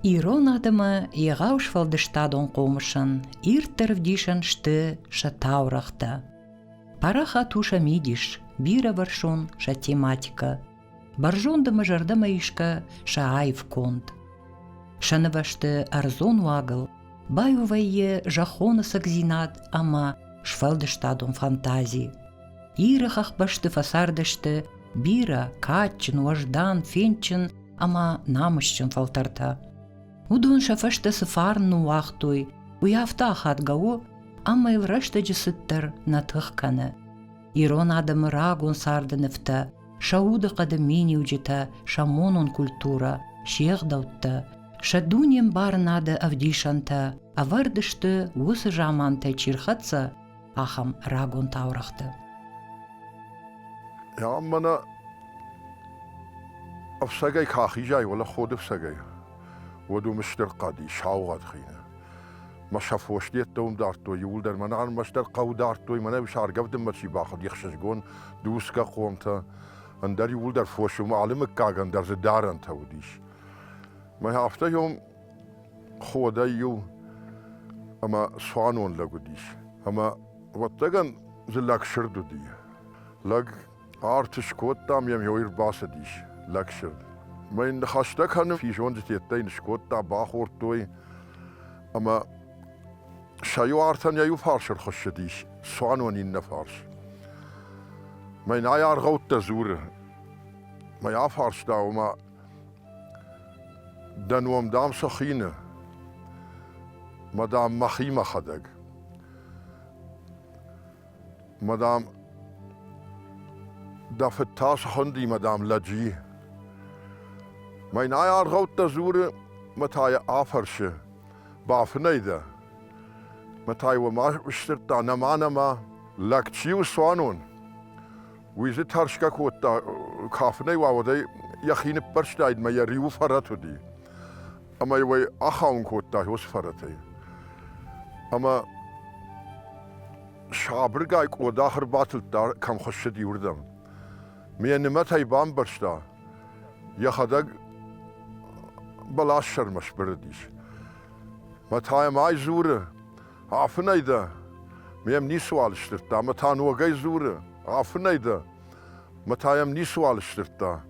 Ирон адӕмы егъау сфӕлдыстадон хъомысӕн ирддӕр ӕвдисӕн сты сӕ таурӕгътӕ. Парахат у сӕ мидис, бирӕвӕрсон сӕ тематикӕ, бӕрзонд ӕмӕ зӕрдӕмӕисгӕ сӕ аив конд. Сӕ нывӕзты ӕрдзон уагыл баиу вӕййы зӕххон ӕцӕгдзинад ӕмӕ сфӕлдыстадон фантази. Иры хӕхбӕсты фӕцардысты бирӕ кадджын, уӕздан, фендджын ӕмӕ намысджын фӕлтӕртӕ. Уыдон сӕ фӕстӕ цы фарн ныууагътой, уый афтӕ ахадгӕ у, ӕмӕ йыл рӕстӕджы цыд дӕр нӕ тых кӕны. Ирон адӕмы рагон царды нывтӕ, сӕ удыхъӕды миниуджытӕ, сӕ монон культурӕ, се гъдӕуттӕ, сӕ дунембарынады ӕвдисӕнтӕ ӕвӕрд сты уыцы замантӕй чи рхӕццӕ, ахӕм рагон таурӕгъты. Мӕнӕ ӕфцӕгӕй куы ахизай, уӕлӕ Ходы ӕфцӕгӕй, уӕд уым стыр хъӕд и, саугъӕд хины. Мӕ сӕ фос деттӕ уым дардтой иууылдӕр, мӕнӕ ӕрмӕстдӕр хъӕу дардтой, мӕнӕ сӕргӕвдынмӕ чи бахъуыди ӕхсызгон дуцгӕ хъомтӕ, ӕндӕр иууылдӕр фос уым алы мыггагӕн дӕр дзы дарӕнтӕ уыдис. Мӕ афтӕ йом Ходӕй иу ӕмӕ цуанон лӕг уыдис. Ӕмӕ, ӕвӕццӕгӕн, дзы лӕгсырд уыди. Лӕг арт скодта, ӕмӕ йӕм ӕрбацыдис лӕгсырд. Мӕ йын ныхӕстӕ кӕны, физонджытӕ йын скодта, бахордтой ӕмӕ сӕ иу артӕн йӕ иу фарс ӕрхуыссыдис, цуанон иннӕ фарс. Мӕ йын ай аргъӕуттӕ дзуры. Мӕ йӕ афарста, ома Дӕ ном, дам, цы хины? Мӕ, дам, мӕхи мӕхӕдӕг. Мӕ, дам, дӕ фыд та цы хуынди, мӕ, дам, лӕджи. Мӕнӕй аргъӕуттӕ дзуры, мӕ та йӕ афӕрсы, бафынӕй дӕ? Мӕ та йӕ уымӕ сдзырдта, нӕма, нӕма, лӕг чи у цуанон, Уый дзы тӕрсгӕ кодта, кафынӕй уа, уӕд ӕй йӕхи ныппӕрстаид мӕ йӕ риуы фӕрӕт уыди. Ӕмӕ йӕ уый ахауын кодта уыцы фӕрӕтӕй. Ӕмӕ сабыргай къодах ӕрбатылдта, кӕм хуыссыди, уырдӕм. Мӕ йӕ нымӕтӕй бамбӕрста, йӕхӕдӕг бӕлас сӕрмӕ сбырыдис. Мӕ та йӕм ай дзуры, Афынӕй дӕ? Мӕм ницыуал сдзырдта ӕмӕ та ногӕй дзуры, Афынӕй дӕ? Мӕ та йӕм ницыуал сдзырдта.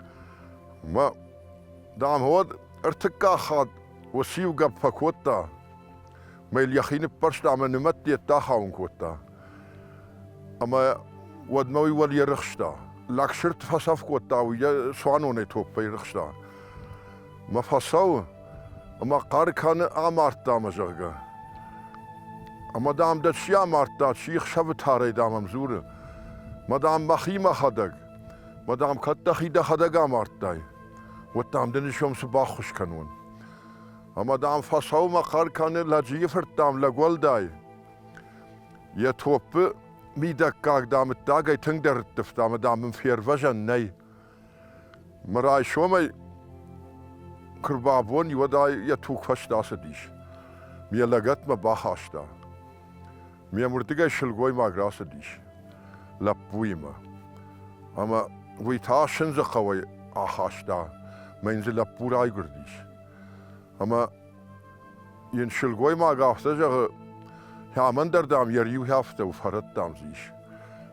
Мӕ, дам, уӕд ӕртыккаг хатт уыцы-иу гӕпп фӕкодта, мӕ йыл йӕхи ныппӕрста ӕмӕ нымӕт йеддӕ ахауын кодта. Ӕмӕ уӕдмӕ уый уӕд ерыхста. Лӕгсырд фӕцӕф кодта, уый йӕ цуанонӕй топпӕй рыхста. Мӕ фӕцӕуы ӕмӕ хъӕр кӕны, амардта мӕ, зӕгъгӕ. Ӕмӕ, дам, дӕ чи амардта, чи хсӕвы тарӕй, дам, ӕм дзуры. Мӕ, дам, мӕхи мӕхӕдӕг. Мӕ, дам, кӕд дӕхи дӕхӕдӕг амардтай, уӕд, дам, дын исом цы баххуыс кӕнон. Ӕмӕ, дам, фӕцӕуы мӕ хъӕр кӕны лӕджийы фырт, дам, лӕгуӕлдай. Йӕ топпы мидӕггаг, дам, ӕддагӕй тынгдӕр ӕрттывта ӕмӕ, дам, ын фервӕзӕн нӕй. Мӕ райсомӕй куы рбабон, уӕд ӕй йӕ туг фӕстӕ ацыдис. Ме лӕгӕтмӕ бахаста. Ме муырдыгӕй сылгоймаг рацыдис лӕппуимӕ. Ӕмӕ уый та Сындзы хъӕуӕй ахаста, мӕ йын дзы лӕппу райгуырдис. Ӕмӕ йын сылгоймаг афтӕ зӕгъы, Амӕн дӕр, дам, йӕ риу афтӕ у, фӕрӕт, дам, дзы ис.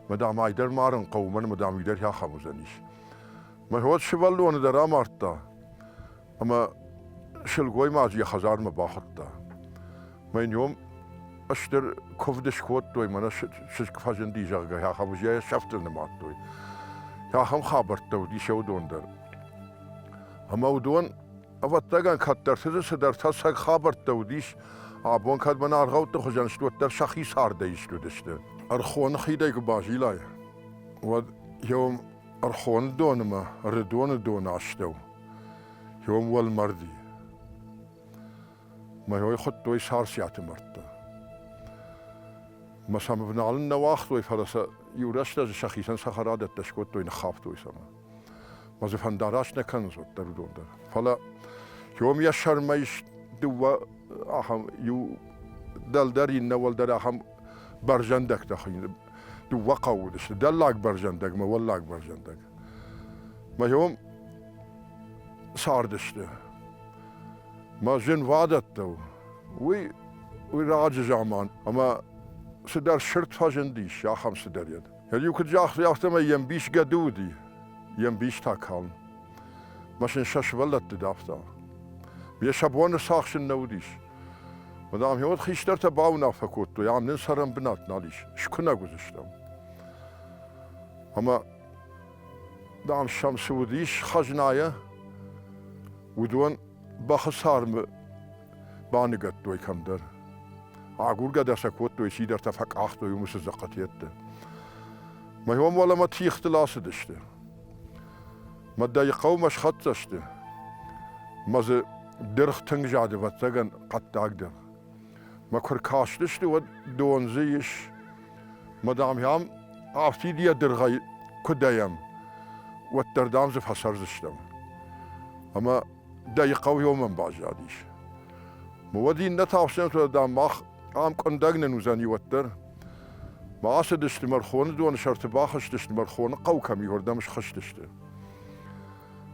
Мӕ, дам, ай дӕр марын хъӕуы, мӕн, мӕ, дам, уый дӕр ахӕм уыдзӕнис. Мӕ уӕд сывӕллоны дӕр амардта ӕмӕ сылгоймаджы йӕ хӕдзармӕ бахуыдта. Мӕ йын уым стыр куывд скодтой, мӕнӕ чызг фӕзынди, зӕгъгӕ, ахӕм йӕ сӕфтыл нымадтой. Ахӕм хабӕрттӕ уыдис уыдон дӕр. Ӕмӕ уыдон Ӕвӕццӕгӕн, кӕддӕрты дзы цыдӕртӕ цӕг хабӕрттӕ уыдис, абон кӕд мӕн аргъӕутты хуызӕн сты, уӕддӕр сӕхи цардӕй ист уыдысты. Ӕрхоны хидӕй куы базилай, уӕд еум Ӕрхоны донмӕ Ӕрыдоны доны астӕу еум уӕлмӕрди. Мӕ ой хуыдтой Царциаты мӕрдтӕ. Мӕ сӕм ӕвналын нӕ уагътой, фӕлӕ сӕ иу рӕстӕджы сӕхицӕн цӕхӕрадӕттӕ скодтой, ныххафтой сӕ. Мӕ дзы фӕндараст нӕ кӕнынц уӕддӕр уыдон дӕр. Фӕлӕ уым йӕ сӕрмӕ ис дыууӕ ахӕм, иу дӕлдӕр, иннӕ уӕлдӕр ахӕм бӕрзӕндӕгтӕ хуыйны. Дыууӕ хъӕуы уыдысты, дӕллаг бӕрзӕндӕг мӕ уӕллаг бӕрзӕндӕг. Мӕ уым цардысты. Мӕ зынвадӕттӕ у. Уый, уый раджы заман ӕмӕ цыдӕр сырд фӕзындис, ахӕм цыдӕр йед. Иу куыд загътой, афтӕмӕй йе мбис гӕды уыди, йе мбис та калм. Мӕ сын сӕ сывӕллӕтты давта. Йӕ сӕ бон ӕрцахсын нӕ уыдис. Мадам, уӕд хистӕртӕ бауынаффӕ кодтой, ам нын цӕрӕн бынат нал ис, скуынӕг уыдзыстӕм. Ӕмӕ, дам, сӕм цы уыдис хӕзнайӕ, уыдон бӕхы цармы баныгӕдтой кӕмдӕр. Агургӕ дӕр сӕ кодтой, чидӕртӕ фӕкъахтой уым уыцы дзыхъхъытӕтты. Мӕ уым уӕлӕмӕ тигътыл ацыдысты. Мӕ дӕ хъӕумӕ схӕццӕ сты. Мӕ дзы дыргъ тынг зад, ӕвӕццӕгӕн, хъӕддаг дыргъ. Мӕ куы ркастысты, уӕд дон дзы ис. Мӕ, дам, ам афтид йӕ дыргъӕй куы дӕйӕм, уӕддӕр, дам, дзы фӕцӕрдзыстӕм. Ӕмӕ дӕ хъӕу уымӕн баззадис. Мӕ уӕд иннӕтӕ ӕфсӕнттӕ, дам, мах ам къуындӕг нын уыдзӕни уӕддӕр. Мӕ ацыдысты Мӕрхоны доны сӕрты бахызтысты, Мӕрхоны хъӕу кӕм и, уырдӕм схызтысты.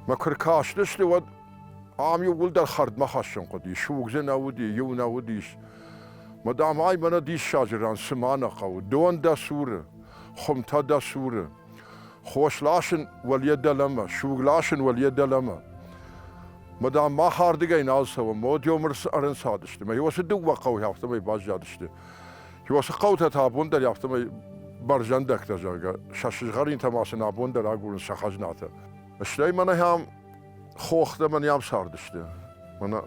Мӕ куы ркастысты, уӕд ам иууылдӕр хӕрдмӕ хӕссын хъуыди, суг дзы нӕ уыди, иу нӕ уыдис. Мӕ дам, ай мӕнӕ диссаджы ран цы ма нӕ хъӕуы, дон дӕ цуры, хуымтӕ дӕ цуры. Хос ласын уӕле дӕлӕмӕ, суг ласын уӕле дӕлӕмӕ. Мӕ дам, мах ардыгӕй нал цӕуӕм, мӕ ӕрынцадысты. Мӕ уыцы дыууӕ хъӕуы афтӕмӕй баззадысты. Уыцы хъӕутӕ та абон дӕр афтӕмӕй бӕрзӕндӕгтӕ, зӕгъгӕ, сӕ сызгъӕринтӕ ма сын абон дӕр агурынц сӕ хӕзнатӕ. Стӕй мӕнӕ ахӕм хохтӕ мӕнӕ ам цардысты. Мӕнӕ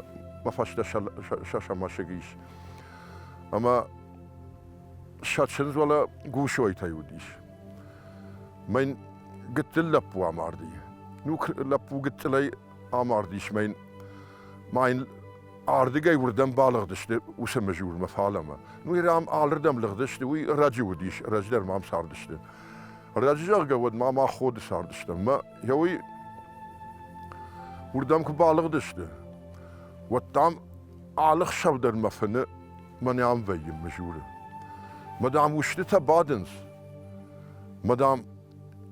мӕ фӕстӕ сӕ мӕсыг ис. Ӕмӕ сӕ чындз уӕлӕ Гусойтӕй уыдис. Мӕн гыццыл лӕппу амарди. Ну, лӕппу гыццылӕй амардис, мӕн ма йын ардыгӕй уырдӕм балыгъдысты уыцы Мызурмӕ фалӕмӕ. Ну, ам алырдӕм лыгъдысты, уый раджы уыдис, раджы дӕр ма ам цардысты. Раджы, зӕгъгӕ, уӕд ма мах Ходы цардыстӕм. Мӕ йӕ уый уырдӕм куы балыгъдысты, уӕд, дам, алы хсӕв дӕр мӕ фыны мӕнӕ ам вӕййы Мызуры. Мӕ, дам, устытӕ бадынц. Мӕ, дам,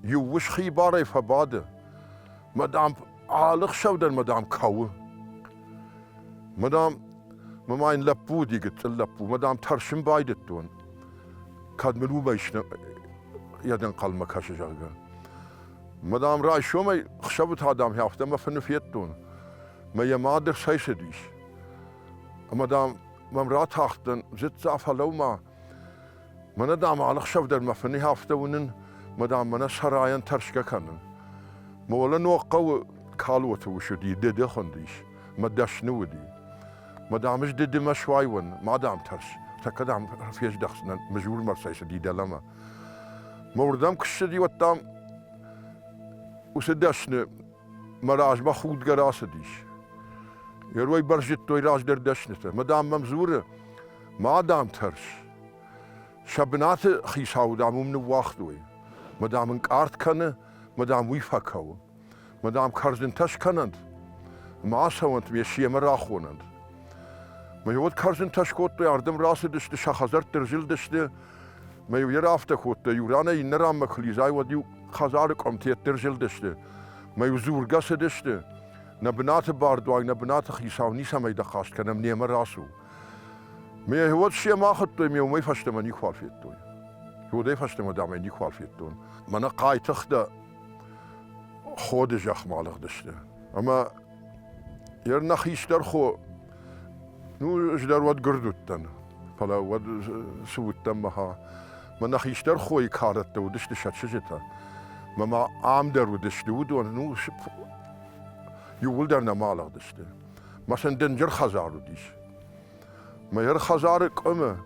иу ус хибарӕй фӕбады. Мӕ, дам, алы хсӕв дӕр, мӕ, дам, кӕуы. Мӕ, дам, мӕ ма йын лӕппу уыди, гыццыл лӕппу. Мӕ, дам, тӕрсын байдыдтон. Кӕд мын уымӕй йӕ ӕнхъӕлмӕ кӕсы, зӕгъгӕ. Мӕ, дам, райсомӕй хсӕвы та, дам, афтӕ мӕ фыны федтон. Мӕ йӕ мад ӕрцӕйцыдис. Ӕмӕ, дам, мӕм ратахтӕн, дзыцца, фӕлӕуу-ма. Мӕнӕ, дам, алы хсӕв дӕр мӕ фыны афтӕ уынын, мӕ, дам, мӕнӕ сарайӕн тӕрсгӕ кӕнын. Мӕ уӕлӕ ног хъӕуы Калоты ус уыди, Деде хуындис, мӕ дӕсны уыди. Мӕ, дам, ӕз Дедемӕ суайон, ма, дам, тӕрс, тӕккӕ, дам, фездӕхдзынӕн, Мызурмӕ ӕрцӕйцыди дӕлӕмӕ. Мӕ уырдӕм куы ссыди, уӕд, дам, уыцы дӕсны мӕ размӕ худгӕ рацыдис. Герой бӕрзыдтой раздӕр дӕснытӕ. Мӕ, дам, мӕм дзуры, ма, дам, тӕрс. Сӕ бынаты хицау, дам, уым ныууагътой. Мӕ, дам, ӕнкъард кӕны, мӕ, дам, уый фӕкӕуы. Мӕ, дам, кӕрдзынтӕ скӕнӕнт, ма ацӕуӕнт, ме семӕ рахонӕнт. Мӕ уӕд кӕрдзынтӕ скодтой, ардӕм рацыдысты, сӕ хӕдзӕртты рзылдысты. Мӕ-иу йӕ афтӕ кодта, иу ранӕй иннӕ ранмӕ куы лидзай, уӕд-иу хӕдзары къуымтӕтты рзылдысты. Мӕ-иу дзургӕ цыдысты, нӕ бынаты бардуаг, нӕ бынаты хицау ницӕмӕй дӕ хъаст кӕнӕм, немӕ рацу. Мӕ уӕд семӕ ахуыдтой, ме уымӕй фӕстӕмӕ никуал федтой. Уӕдӕй фӕстӕмӕ дам ӕй никуал федтон. Мӕнӕ хъайтыхтӕ Ходы зӕхмӕ алыгъдысты. Ӕмӕ йӕ нӕ хистӕр хо, ну, ӕз дӕр уӕд гуырд уыдтӕн, фӕлӕ уӕд цы уыдтӕн мӕ мӕ нӕ хистӕр хойы карӕттӕ уыдысты сӕ чызджытӕ. Мӕ ма ам дӕр уыдысты уыдон, ну, иууылдӕр нӕма алыгъдысты. Мӕ сын дынджыр хӕдзар уыдис. Мӕ хӕдзары къуымы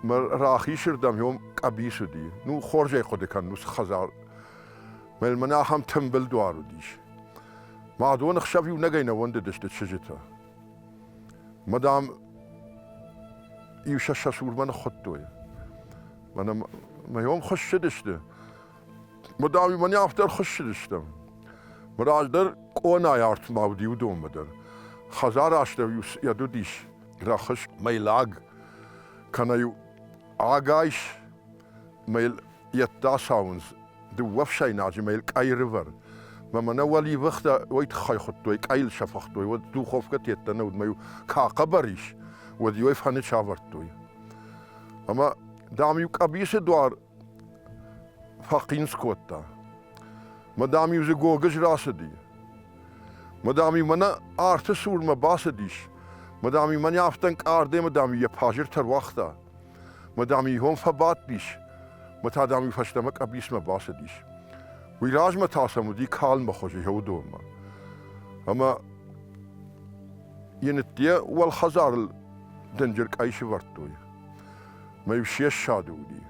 мӕ рахисырдӕм уым къӕбис уыди. Ну, хорз ӕй хъуыды кӕнын уыцы хӕдзар. Мӕнмӕ ахӕм тымбыл дуар уыдис. Мадон ӕхсӕв иунӕгӕй нӕ уӕндыдысты чызджытӕ. Мӕ, дам, иу сӕ сӕ цурмӕ ныххуыдтой. Мӕнӕ мӕ уым хуыссыдысты. Мӕ, дам, мӕнӕ афтӕ ӕрхуыссыдыстӕм. Мӕ раздӕр къонайы арт ма уыди уыдонмӕ дӕр. Хӕдзары астӕу-иу йӕд уыдис рӕхыс мӕйлаг, кӕнӕ-иу агайс мӕ йыл йеддӕ цӕуынц дыууӕ ӕфсӕйнаджы мӕ йыл къӕй рывӕр. Мӕ мӕнӕ уӕливыхтӕ уый тыххӕй хуыдтой, къӕйыл сӕ фыхтой, уӕд духовкӕ тедтӕ нӕ уыд, мӕ-иу кӕ хъӕбӕр ис, уӕд-иу ӕй фӕнычы ӕвӕрдтой. Ӕмӕ, дам-иу къӕбицы дуар фӕхъинц кодта. Мӕ, дам-иу дзы гогыз рацыди. Мӕ, дам-иу мӕнӕ арты цурмӕ бацыдис. Мӕ, дам-иу мӕнӕ афтӕ ӕнкъардӕй, мӕ, дам-иу йӕ пазыртӕ руагъта. Мӕ, дам-иу ихон фӕбадтис. Мӕ та, дам-иу фӕстӕмӕ къӕбицмӕ бацыдис. Уый размӕ та сӕм уыди калмы хуызы уыдонмӕ. Ӕмӕ йын ӕдде уӕлхӕдзарыл дынджыр къӕй сывӕрдтой. Мӕ-иу се ссады уыди.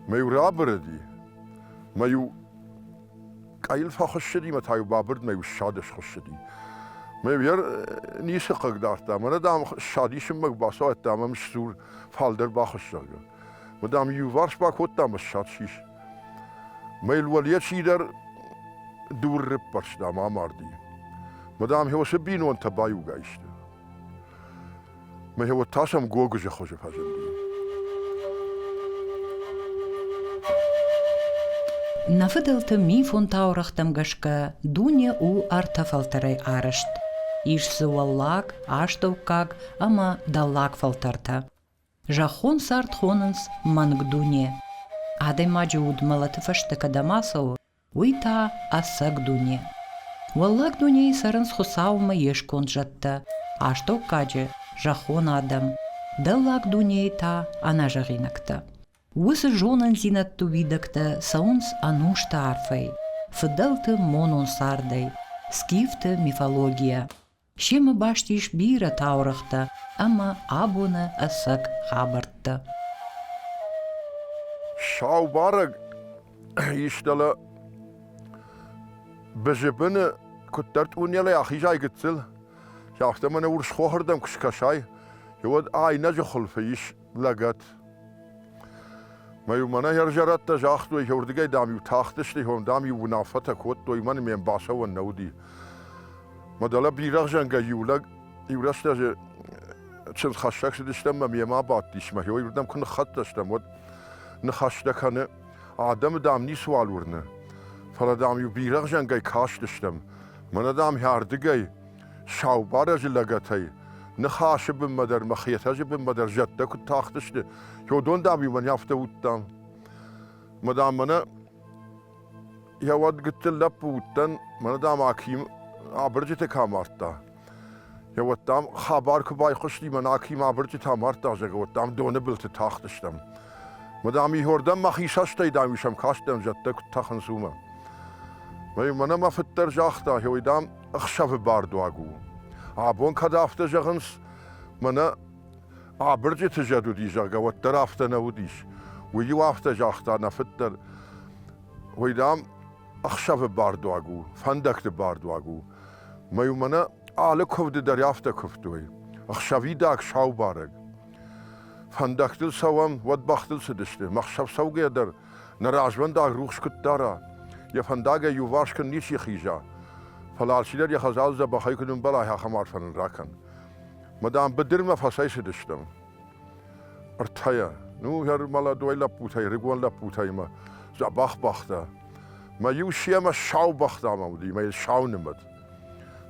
Мӕ-иу рабырыди. Мӕ-иу къӕйыл фӕхуыссыди мӕ та-иу бабырд, мӕ-иу ссады схуыссыди. Мӕ-иу йӕ ницы хъыгдардта. Мӕнӕ, дам, ссад исынмӕ куы бацӕуӕд, дам, ӕм сдзур, фалдӕр бахуысс, зӕгъгӕ. Мӕ, дам, иуварс бакодта мӕ ссад сис. Мӕ йыл уӕле чидӕр дур рыппӕрста ӕмӕ амарди. Мӕ, дам, уыцы бинонтӕ баиугай сты. Мӕ уӕд та сӕм гогызы хуызы фӕзынди. Нӕ фыдӕлты мифон таурӕгътӕм гӕсгӕ дуне у ӕртӕ фӕлтӕрӕй арӕзт. Ис дзы уӕллаг, астӕуккаг ӕмӕ дӕллаг фӕлтӕртӕ. Зӕххон цард хонынц мӕнг дуне. Адӕймаджы уд мӕлӕты фӕстӕ кӕдӕм ацӕуы, уый та ӕцӕг дуне. Уӕллаг дунейы цӕрынц Хуыцаумӕ йе сконд зӕдтӕ, астӕуккаджы зӕххон адӕм, дӕллаг дунейы та ӕнӕзӕгъинӕгтӕ. Уыцы зонындзинӕдты уидӕгтӕ цӕуынц ӕнусты арфӕй, фыдӕлты монон цардӕй, скифты мифологийӕ. Семӕ баст ис бирӕ таурӕгътӕ ӕмӕ абоны ӕцӕг хабӕрттӕ. Сау барӕг ис дӕлӕ Бызыбыны куыддӕр тъунелӕй ахизай гыццыл, афтӕ мӕнӕ урс хохырдӕм куы скӕсай, уӕд айнӕджы хуылфы ис лӕгӕт. Мӕ-иу мӕнӕ хӕрзӕрӕттӕ загътой, уырдыгӕй, дам-иу тахтысты, дам-иу уынаффӕтӕ кодтой, мӕн ме мбацӕуӕн нӕ уыди. Мӕ дӕлӕ бирӕгъзӕнгӕ иу лӕг иу рӕстӕджы чындзхӕссӕг цыдыстӕм мӕ мемӕ бадтис, мӕ уырдӕм куы ныххӕццӕ стӕм, уӕд ныхӕстӕ кӕны. Адӕмы, дам, ницыуал уырны, фӕлӕ, дам-иу бирӕгъзӕнгӕй кастыстӕм. Мӕнӕ, дам, ардыгӕй сау барӕджы лӕгӕтӕй Ныхасы бынмӕ дӕр мӕ Хетӕджы бынмӕ дӕр зӕдтӕ куыд тахтысты, уыдон, дам-иу мӕн афтӕ уыдтам. Мӕ, дам, мӕнӕ йӕ уӕд гыццыл лӕппу уыдтӕн, мӕнӕ, дам, Аким абырджыты кӕм мардта. Йӕ уӕд, дам, хабар куы байхъуысти, мӕнӕ Аким абырджытӕ мардта, зӕгъгӕ, уӕд, дам, доны былты тахтыстӕм. Мӕ, дам, ихордӕм мӕхи цӕстӕй, дам, сӕм кастӕн, зӕдтӕ куыд тӕхынц, уымӕ. Мӕнӕ мӕ фыд дӕр загъта, ой, дам, ӕхсӕвы бардуаг у. Абон кӕд афтӕ зӕгъынц, мӕнӕ абырджыты зӕд уыди, зӕгъгӕ, уӕддӕр афтӕ нӕ уыдис. Уый-иу афтӕ загъта нӕ фыд дӕр. Уый, дам, ӕхсӕвы бардуаг у, фӕндӕгты бардуаг у. Мӕ-иу мӕнӕ алы куывды дӕр афтӕ куывтой. Ӕхсӕвидаг сау барӕг. Фӕндӕгтыл цӕуӕм, уӕд бӕхтыл цыдысты. Мӕхсӕв цӕугӕ дӕр нӕ развӕндаг рухс куыд дара, йӕ фӕндагӕй иуварс куыд ничи хиза, фӕлӕ алчидӕр йӕ хӕдзары дзӕбӕхӕй куыд ӕмбӕла, ахӕм арфӕ нын ракӕн. Мӕ, дам, быдырмӕ фӕцӕйцыдыстӕм. Ӕртӕйӕ. Ну, молодой лӕппутӕй, рыгон лӕппутӕй мӕ дзӕбӕх бӕхтӕ. Мӕ иу семӕ сау бӕхтӕ ма уыди, мӕ сау нымӕт.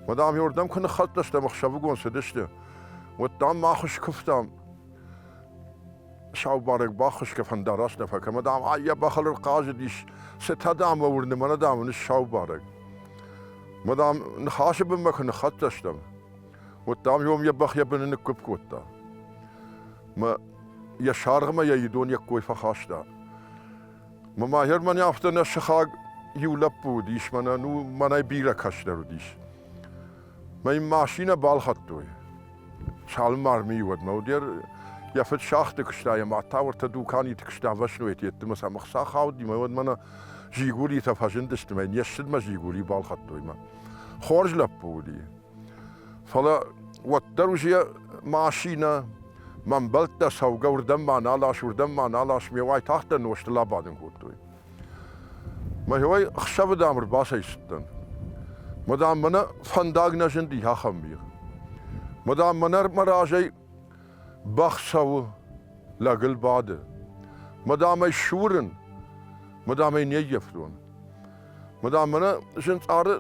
Мӕ, дам, уырдӕм куы ныххӕццӕ стӕм, ӕхсӕвыгон цыдысты, уӕд, дам, мах скуывтам. Сау барӕг баххуысгӕ фӕндараст нӕ фӕкӕмӕ, дам, ай йӕ бӕхыл ӕрхъазыдис, цытӕ, дам, мӕ уырны, мӕнӕ, дам, ын сау барӕг. Мӕ, дам, ныхасы бынмӕ куы ныххӕццӕ стӕм, уӕд, дам, йом йӕ бӕх йӕ быны ныггуыпп кодта. Мӕ йӕ саргъмӕ йӕ идон йе ккой фӕхаста. Мӕ махер мӕнӕ афтӕ нӕ сыхаг иу лӕппу уыдис, мӕнӕ, ну, мӕнӕй бирӕ кӕстӕр уыдис. Мӕ йын машинӕ балхӕдтой. Цалынмӕ армийы уӕдмӕ уыдӕр йӕ фыд шахты куыста, йӕ мад та уӕртӕ дуканиты куыста вӕсныйы тедтымӕ сӕм ӕхца хауди, мӕ уӕд мӕнӕ Жигулитӕ фӕзындысты, мӕ не ссыдмӕ Жигули балхӕдтой мӕ. Хорз лӕппу уыди. Фӕлӕ уӕддӕр уызи машинӕ, мӕ мбӕлттӕ цӕугӕ уырдӕм ма нал ас, уырдӕм ма нал ас, ме уайтагъддӕр нозтыл абадын кодтой. Мӕ ӕхсӕвы, дам, ӕрбацӕйцыдтӕн. Мӕ, дам, мӕнӕ фӕндаг нӕ зынди ахӕм мигъ. Мӕ, дам, мӕнӕ мӕ разӕй бӕх цӕуы, лӕгыл бады. Мӕ, дам, ӕй сурын, мӕ, дам, ӕй не ййӕфтон. Мадам, мӕнӕ зынцъары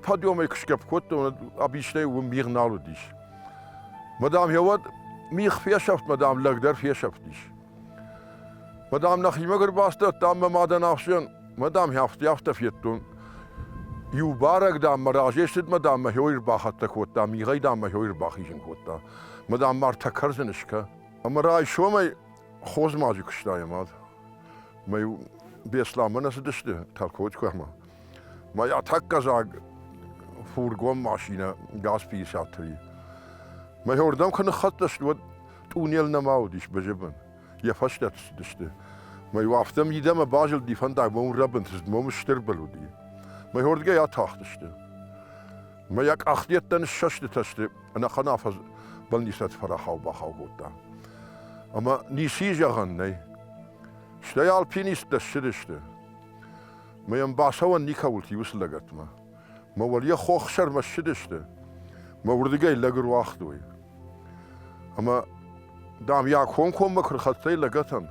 подъемӕй куы сгӕпп кодтон, абистӕй уым мигъ нал уыдис. Мадам, йӕ уӕд мигъ фесӕфт, мадам, лӕг дӕр фесӕфтис. Мадам, нӕхимӕ ӕрбацыдтӕн мӕ мадӕн ӕхсӕн, мадам, афтӕ федтон. Иу барӕг, дам, мӕ разӕй ссыд, мадам, мӕ хёй ӕрбахӕццӕ кодта, мигъӕй, дам, мӕ хёй ӕрбахизын кодта. Мадам, ма ӕртӕ кӕрдзыны скӕ. Ӕмӕ райсомӕй хозмаджы куыста йӕ мад. Мӕ Беслӕнмӕ нӕ цыдысты Таркочкамӕ. Мӕ йӕ тӕккӕ дзаг фургон машинӕ ГАЗ-53. Мӕ уырдӕм куы ныххӕццӕ сты, уӕд тъунел нӕма уыдис Бызыбын. Йӕ фӕстӕ цыдысты. Мӕ иу афтӕ мидӕмӕ базылди фӕндаг, мӕ уым рӕбынты цыд, мӕ уым стыр был уыди. Мӕ уырдыгӕй атахтысты. Мӕ йӕ къахдӕттӕ ныссӕстытӕ сты, ӕнӕхъӕн афӕдз больницӕты фӕрахау-бахау кодта. Ӕмӕ ницы зӕгъӕн нӕй. Стӕй альпинисттӕ ссыдысты. Мӕ йӕм бацӕуӕн никӕуылти уыцы лӕгӕтмӕ. Мӕ уӕле хохсӕрмӕ ссыдысты, мӕ уырдыгӕй лӕг ӕруагътой. Ӕмӕ, дам, йӕ комкоммӕ куы рхӕццӕ и лӕгӕтӕн,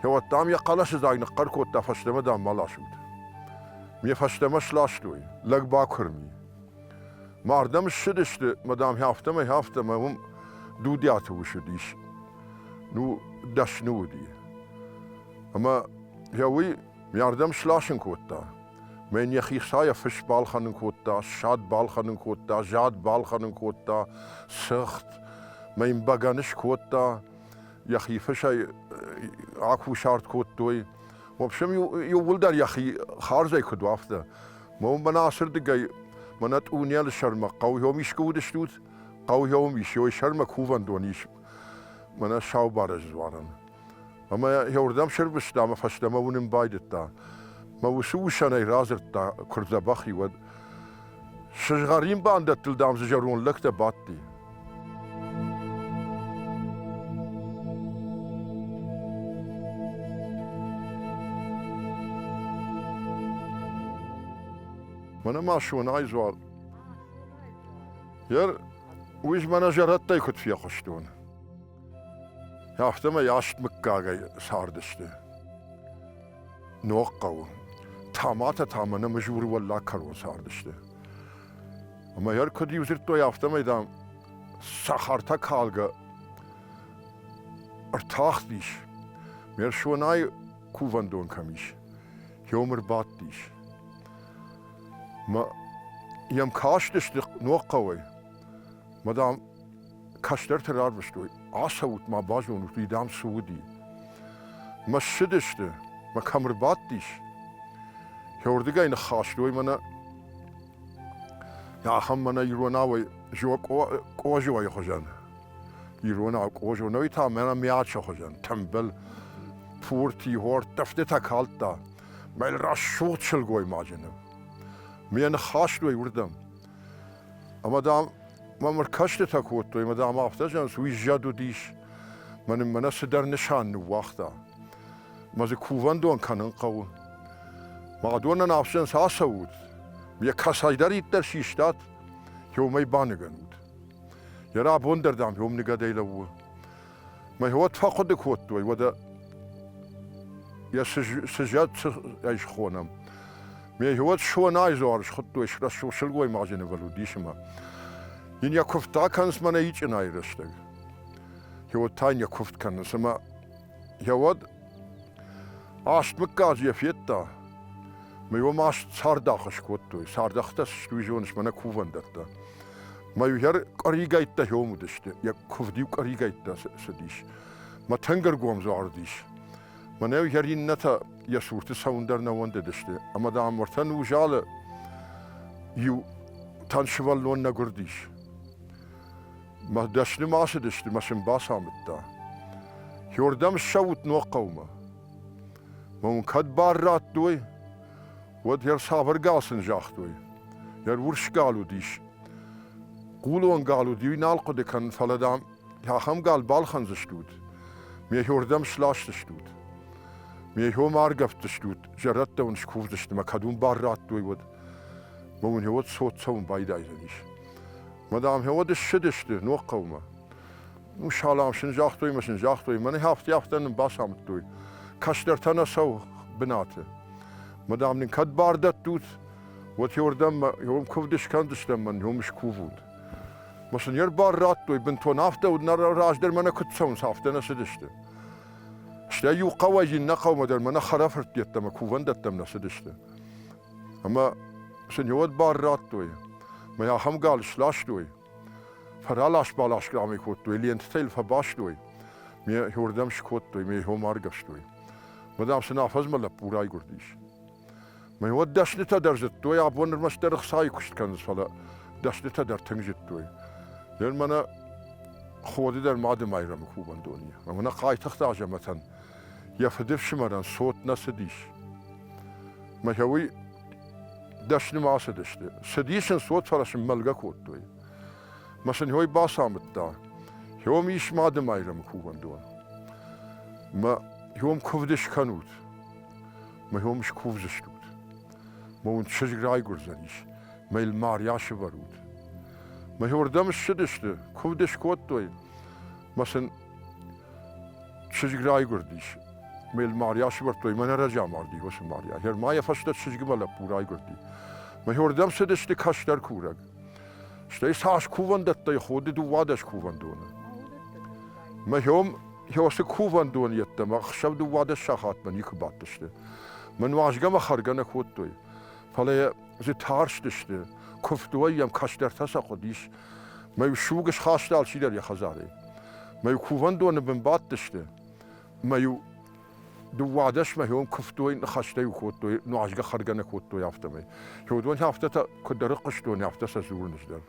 уӕд, дам, йӕ хъӕлӕсыдзаг ныхъхъӕр кодта, фӕстӕмӕ, дам, ма ласут. Ме фӕстӕмӕ сластой, лӕг бакуырм и. Мардӕм ссыдысты, мӕ, дам, афтӕмӕй, афтӕмӕ уым Дудиаты ус уыдис. Ну, дӕсны уыди. Ӕмӕ йӕ уый ме ардӕм сласын кодта. Мӕ йын йӕхи хцайӕ фыс балхӕнын кодта, ссад балхӕнын кодта, зад балхӕнын кодта, цыхт. Мӕ йын бӕгӕны скодта, йӕхи фысӕй акусарт кодтой. В общем, иууылдӕр йӕхи хардзӕй куыд у, афтӕ. Мӕ мӕнӕ ацырдыгӕй, мӕнӕ Тъунелы сӕрмӕ хъӕугӕ искуы уыдыстут? Хъӕугӕ уым ис, ой сӕрмӕ кувӕндон ис, мӕнӕ сау барӕджы дзуарӕн. Ӕмӕ йӕ уырдӕм сӕрвыста ӕмӕ фӕстӕмӕ уынын байдыдта. Мӕ уыцы усӕн ӕй радзырдта, куы рдзӕбӕх и, уӕд. Сызгъӕрин бандӕттыл, дам, дзы зӕронд лӕгтӕ бадти. Мӕнӕ ма Сонайы дзуар. Ер, уый мӕнӕ зӕрӕдтӕй куыд фехъуыстон. Афтӕмӕй аст мыггагӕй цардысты. Ногхъӕуы. Таматӕ та мӕнӕ Мызуры уӕллаг кӕрон цардысты. Ӕмӕ йӕ куыд иу дзырдтой, афтӕмӕй, дам, цӕхӕртӕ калгӕ ӕртахтис. Мерсонайы кувӕндон кӕм ис, уым ӕрбадтис. Мӕ йӕм кастысты Ногхъӕуӕй. Мӕ, дам, кӕстӕрты рарвыстой, ацӕут ма базонут, уый, дам, цы уыди. Мӕ ссыдысты, мӕ кӕм ӕрбадтис, уырдыгӕй ныххастой мӕнӕ ахӕм мӕнӕ иронауӕй къозойы хуызӕн. Иронау къозо, нӕуи та мӕнӕ миачы хуызӕн, тымбыл, пурти, хортӕфтытӕ калдта. Мӕ рӕсугъд сылгоймаджы ныв. Ме ныххастой уырдӕм. Ӕмӕ, дам, мӕм ӕркӕстытӕ кодтой, ӕмӕ, дам, афтӕ зӕгъынц, уый зӕд уыдис. Мӕ нын мӕнӕ цыдӕр нысан ныууагъта. Мӕ дзы кувӕндон кӕнын хъӕуы. Мӕ адонӕн ӕфсӕн цы ацӕут, йӕ кӕцӕйдӕриддӕр систат, уымӕй баныгӕнут. Йӕ рабон дӕр, дам, уым ныгӕдӕй лӕууы. Мӕ уӕд фӕхъуыды кодтой, уӕдӕ йӕ цы зӕд ӕй схонӕм. Ме уӕд Сонайы дзуар схуыдтой, рӕсугъд сылгоймаджы нывыл уыдис ӕмӕ йын йӕ куывд акӕнынц мӕнӕ Ичъынайы рӕстӕг. Уӕд та йын йӕ куывд кӕнынц ӕмӕ йӕ уӕд аст мыггаджы йӕ федта. Мӕ уым аст цардахы скодтой. Цардӕхтӕ сты, уый зоныс, мӕнӕ кувӕндӕттӕ. Мӕ иу къӕригӕйттӕ хьом уыдысты, йӕ куывд-иу къӕригӕйттӕ цыдис. Мӕ тынг ӕргом дзуар уыдис. Мӕнӕ йӕ иннӕтӕ йӕ цурты цӕуын дӕр нӕ уӕндыдысты. Ӕмӕ, дам, уӕртӕ нузалы иу тӕн сывӕллон нӕ гуырдис. Мӕ дӕсны ма ацыдысты, мӕ сын бацамыдта. Хёрдӕм ссӕут ног хъӕумӕ. Мӕ уын кӕд бар радтой, уӕд йӕ цавӕр гал сын загътой. Йӕ урс гал уыдис. Хъулон гал уыди, уый нал хъуыды кӕнын, фӕлӕ, дам, ахӕм гал балхӕндзыстут, ме хёрдӕм сласдзыстут, ме хём аргӕвддзыстут, зӕрӕдтӕ уын скувдзысты, мӕ кӕд уын бар радтой, уӕд мӕ уын уӕд цот цӕуын байдайдзӕнис. Мӕ, дам, уӕд ссыдысты ног хъӕумӕ. Ну, салам сын загътой мӕ сын загътой, мӕнӕ афтӕ-афтӕ нын бацамыдтой. Кӕстӕртӕ нӕ цӕуы бынаты. Мӕ дам нын кӕд бар дӕттут, уӕд уырдӕм уым куывд скӕндзыстӕм мӕн уым скувут. Мӕ сын йе рбар радтой, бынтон афтӕ уыд, нӕ раздӕр мӕнӕ куыд цӕуынц, афтӕ нӕ цыдысты. Стӕй иу хъӕуӕй иннӕ хъӕумӕ дӕр мӕнӕ хӕрӕфырт йеддӕмӕ кувӕндӕттӕм нӕ цыдысты. Ӕмӕ сын уӕд бар радтой. Мӕ ахӕм гал сластой, фӕралас-балас грамӕй кодтой, лентытӕ йыл фӕбастой, ме уырдӕм скодтой, ме хом аргӕвстой. Мӕ дам сын афӕдзмӕ лӕппу райгуырдис. Мӕ уӕд дӕснытӕ дӕр зыдтой, абон ӕрмӕстдӕр ӕхцайы куыст кӕнынц, фӕлӕ дӕснытӕ дӕр тынг зыдтой. Ныр мӕнӕ Ходы дӕр Мады Майрӕмы кувӕндони. Ӕмӕ нӕ Хъайтыхъты Азӕмӕтӕн йӕ фыдыфсымӕрӕн цот нӕ цыдис. Мӕ уый дӕсны ма цыдысты. Цыдис ын цот, фӕлӕ сын мӕлгӕ кодтой. Мӕ сын уый бацамыдта. Уым ис Мады Майрӕмы кувӕндон. Мӕ уым куывд скӕнут. Мӕ уым скувдзыстут. Мӕ уын чызг райгуырдзӕнис. Мӕ йыл Марья сывӕрут. Мӕ уырдӕм ссыдысты, куывд скодтой. Мӕ сын чызг райгуырдис. Мӕ йыл Марья сывӕрдтой, мӕнӕ раджы амарди уыцы Марья. Гъер-ма йӕ фӕстӕ чызгмӕ лӕппу райгуырди. Мӕ уырдӕм цыдысты кӕстӕр курӕг. Стӕй цас кувӕндӕттӕй Ходы 12 кувӕндоны. Мӕ хём хёсы кувӕндон йеддӕмӕ ӕхсӕв 12 сахатмӕ никуы бадтысты. Мӕ нуазгӕ мӕ хӕргӕ нӕ кодтой. Фӕлӕ дзы тарстысты, куывтой йӕм кӕстӕртӕ сӕ хъуыдис. Мӕ-иу суг схаста алчидӕр йӕ хӕдзарӕй. Мӕ-иу кувӕндоны бын бадтысты, мӕ-иу 12-мӕ хион куывтой, ныхӕстӕ-иу кодтой, нуазгӕ хӕргӕ нӕ кодтой, афтӕмӕй. Уыдон афтӕтӕ куыд ӕрыхъуыстон, афтӕ сӕ дзурын ӕз дӕр.